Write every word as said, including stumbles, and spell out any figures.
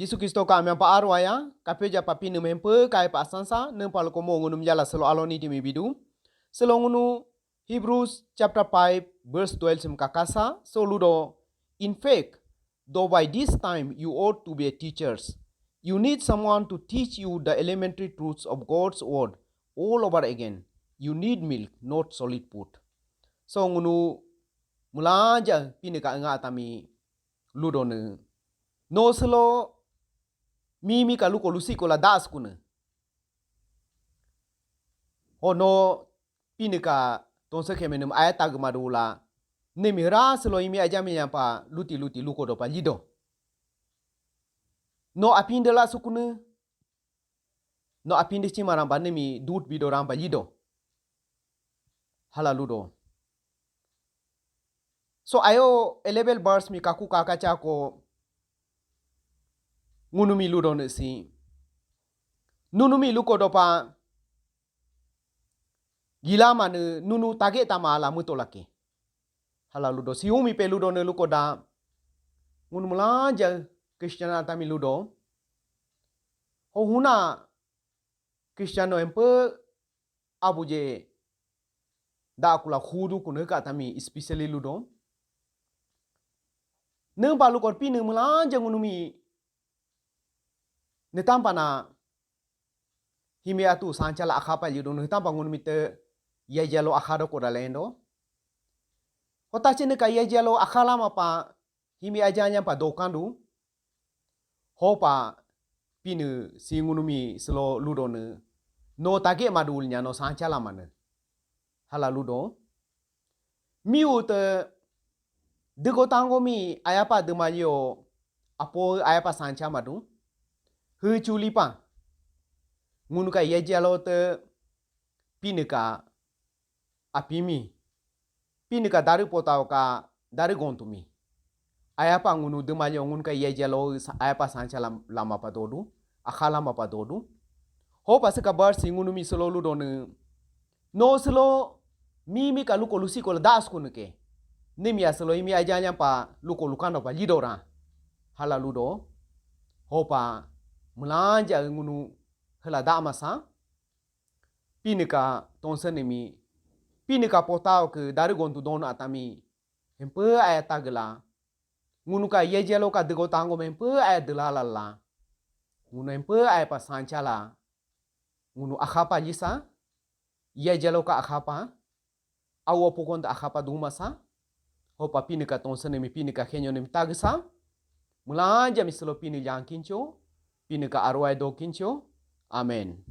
Jisu Kristo ka amyang pa aro aya, kapyoja pa Pinii mi hempyo ka aya pa asansa, niimpa lukoda mo ngunumi jala silo alo niti mi bidu. Silo ngunu Hebrews chapter five verse twelve simi kakasa, so ludo, "In fact, though by this time you ought to be a teachers, you need someone to teach you the elementary truths of God's word all over again. You need milk, not solid food." So ngunu miilanja Pinii ka nga atami ludo ne. No silo mimi ka luko lusi ko la das kune. Ho no Pinii ka tonse keme niimi aya tagma dula. Niimi ra silo imi aja mi yampa luti luti luko dopa lido. No apinde la sukune. No apinde chima ramba niimi dut bido ramba lido. Hala ludo. So ayo eleven verse mi kaku kaka chako ngunumi ludo ne si. Nunumi luko dopa gila mane nunu tage tama ala muto lake. Hala ludo. Si umi pe ludo ne luko da. Ngunu miilanja Christian atami ludo. Ho huna Christian no empe abuje da kula hudu kune ka atami especially ludo. Niimpa luko Pinii miilanja ngunumi niitampa na himi atu sanchala akapa lido niitampa ngunumi te ya jalo akado koda lendo. Kota chene ka ya jalo akala mapa himi aja nyampa dokandu. Hopa Pinii si ngunumi silo ludo ne. No tage madul nya no sanchala mane. Hala ludo. Miu te digo tango mi ayapa demalio apo ayapa sancha madu. Hu chulipa. Ngunu ka yejalo te Pinii ka apimi. Pinii ka darii potau ka darii gontumi. Ayapa ngunu demalio ngunu ka yejalo sa-, ayapa sancha lam-, lama pa dodu. Akha lama pa dodu. Hopa sika bar si ngunumi silo ludo ne. No silo mimi ka luko lusi ko das kunu ke. Niimi asilo imi aja nyampa luko lukando pa lido ra. Hala ludo. Hopa miilanja ngunu hala dama sa. Pinii ka tonse niimi. Pinii ka potau ke darii gontu don atami. Empe aya tagela. Ngunu ka yejelo ka digo tango mi empe aya delala la. Ngunu empe aya pa sancha la. Ngunu akhapa lisa. Yejelo ka akhapa. Awo pukon ta akhapa duma sa. Hopa Pinii ka tonse niimi Pinii ka khenyo niimi tagesa. Miilanja mi silo Pinii jang kincho. Pinii ka arwai do kincho. Amen.